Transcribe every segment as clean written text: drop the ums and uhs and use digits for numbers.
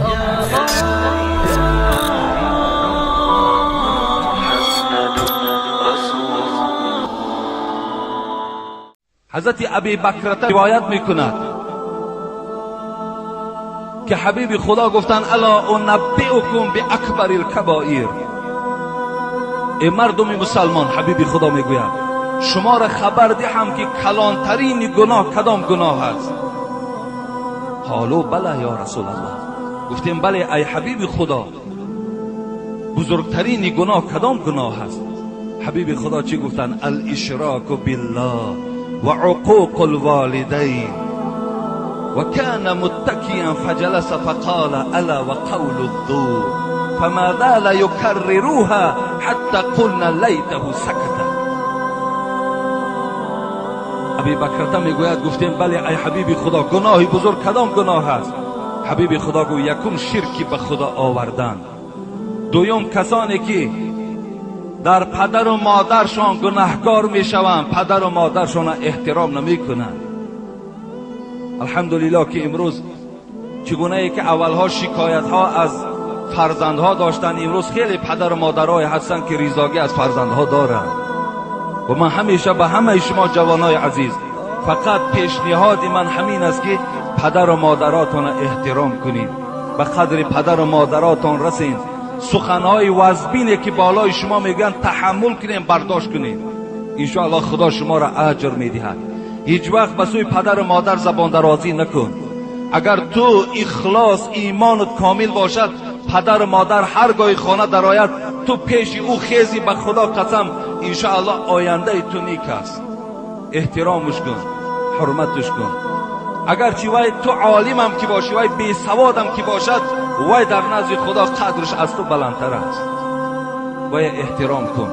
الله. محمد رسول الله. حضرت ابی بکرته روایت میکند که حبیب خدا گفتند الا انبئکم باکبر الکبائر. ای مردم مسلمان، حبیب خدا میگوید شما را خبر دهم که کلانترین گناه کدام گناه است؟ قالوا بله یا رسول الله. گفتیم بله ای حبیب خدا، بزرگترین گناه کدام گناه است؟ حبیب خدا چی گفتند؟ الاشراک بالله و عقوق الوالدین. وكان متكئا فجلس فقال الا وقول الزور فما زال يكررها حتى قلنا ليته سكت. ابی بکرته میگوید گفتیم بله ای حبیب خدا، گناه بزرگ کدام گناه است؟ حبیب خدا گفت یکم شرکی به خدا آوردن، دوم کسانی که در پدر و مادرشان گناهکار میشوند، پدر و مادرشان احترام نمیکنند. الحمدلله که امروز چگونه ای که اولها شکایت ها از فرزندها داشتن، امروز خیلی پدر و مادرای هستند که ریزاگی از فرزندها دارند. و من همیشه به همه شما جوانای عزیز فقط پیشنهاد من همین است که پدر و مادراتان احترام کنید، به قدر پدر و مادراتان رسید، سخنهای وزبینی که بالای شما میگن تحمل کنیم، برداشت کنیم، انشاءالله خدا شما را اجر میدهد. هیچ وقت به سوی پدر و مادر زبان درازی نکن. اگر تو اخلاص ایمانت کامل باشد، پدر و مادر هرگاه خانه درآید تو پیش او خیزی، به خدا قسم انشاءالله آینده تو نیک است. احترامش کن، حرمتش کن. اگرچه وای تو عالمم که باشی، وای بی سوادم که باشد، وای در نزد خدا قدرش از تو بلندتر است. وای احترام کن.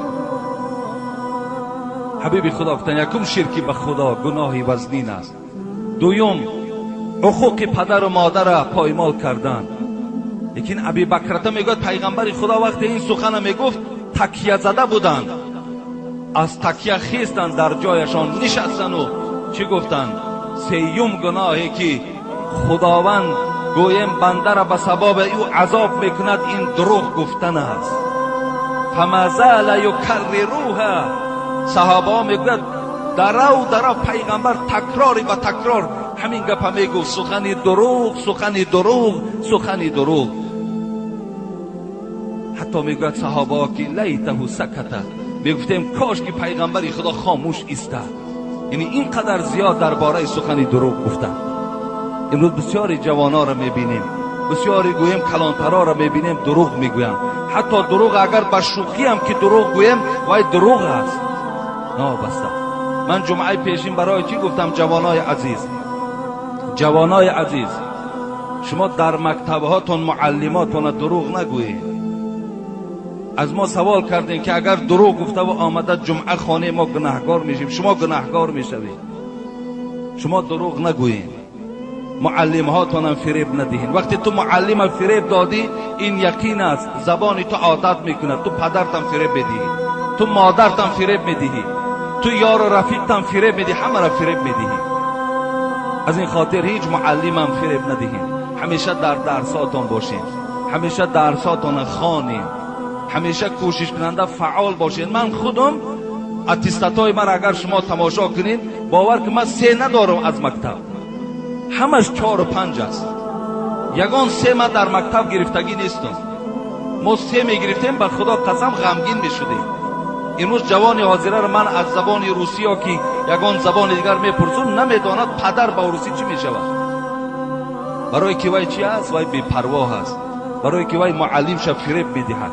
حبیب خدا گفتن یکم شرکی به خدا گناهی وزنین است، دوم حقوق پدر و مادر را پایمال کردن. لیکن ابی بکرته میگوید پیغمبر خدا وقتی این سخن میگفت تکیه زده بودند، از تکیه خیستند، در جایشان نشستند و چی گفتند؟ سیوم گناهی که خداوند گویم بنده را به سبب او عذاب میکند این دروغ گفتن است. فما زال یکرروها. صحابه میگوید درو درو پیغمبر تکراری به تکرار همین گپ میگفت، سخن دروغ، سخن دروغ، سخن دروغ. حتی میگوید صحابه که لیته سکت، میگفتیم کاش که پیغمبر خدا خاموش ایستاد. یعنی اینقدر زیاد درباره سخن دروغ گفتن. امروز بسیاری جوانا را میبینیم، بسیاری گوییم کلانترا را میبینیم دروغ میگویند. حتی دروغ اگر به شوخی هم که دروغ گوییم وای دروغ است. نابسته. من جمعه پیشین برای چی گفتم جوانای عزیز، جوانای عزیز شما در مکتبهاتون معلماتون دروغ نگویید. از ما سوال کردین که اگر دروغ گفته و آمده جمعه خانه ما گناهکار میشیم، شما گناهکار میشوید. شما دروغ نگویید، معلم هاتون هم فریب ندهین. وقتی تو معلم فریب دادی این یقین است زبان تو عادت میکنه، تو پدرتم فریب بدهی، تو مادرتم فریب میدهی، تو یار و رفیقتم فریب میدهی، همه را فریب میدهی. از این خاطر هیچ معلمم فریب ندهین. همیشه در درساتون باشین، همیشه درساتون خوانین، همیشه کوشش کننده فعال باشین. من خودم اتستاتای من اگر شما تماشا کنین باور که من 3 ندارم از مکتب، همش 4 و 5 است. یگان 3 من در مکتب گرفتگی نیستم. ما 3 میگرفتیم به خدا قسم غمگین میشدیم. امروز جوان حاضره را من از زبان روسی یا که یگان زبان دیگر میپرسم نمیداند پدر با روسی چی میشود. برای که وای چی است؟ وای بی‌پروا است. برای که وای معلم شه فریب میدهد،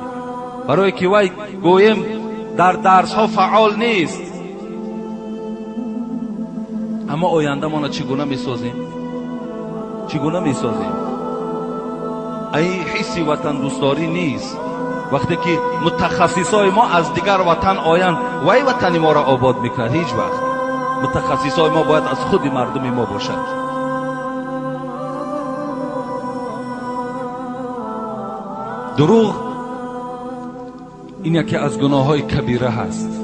برای که وای گویم در درس ها فعال نیست. اما آینده ما چگونه میسازیم؟ چگونه میسازیم؟ ای حسی وطن دوستداری نیست. وقتی که متخصصای ما از دیگر وطن آیند وای وطن ما را آباد میکند. هیچ وقت متخصصای ما باید از خود مردم ما باشد. دروغ این یکی از گناه های کبیره هست.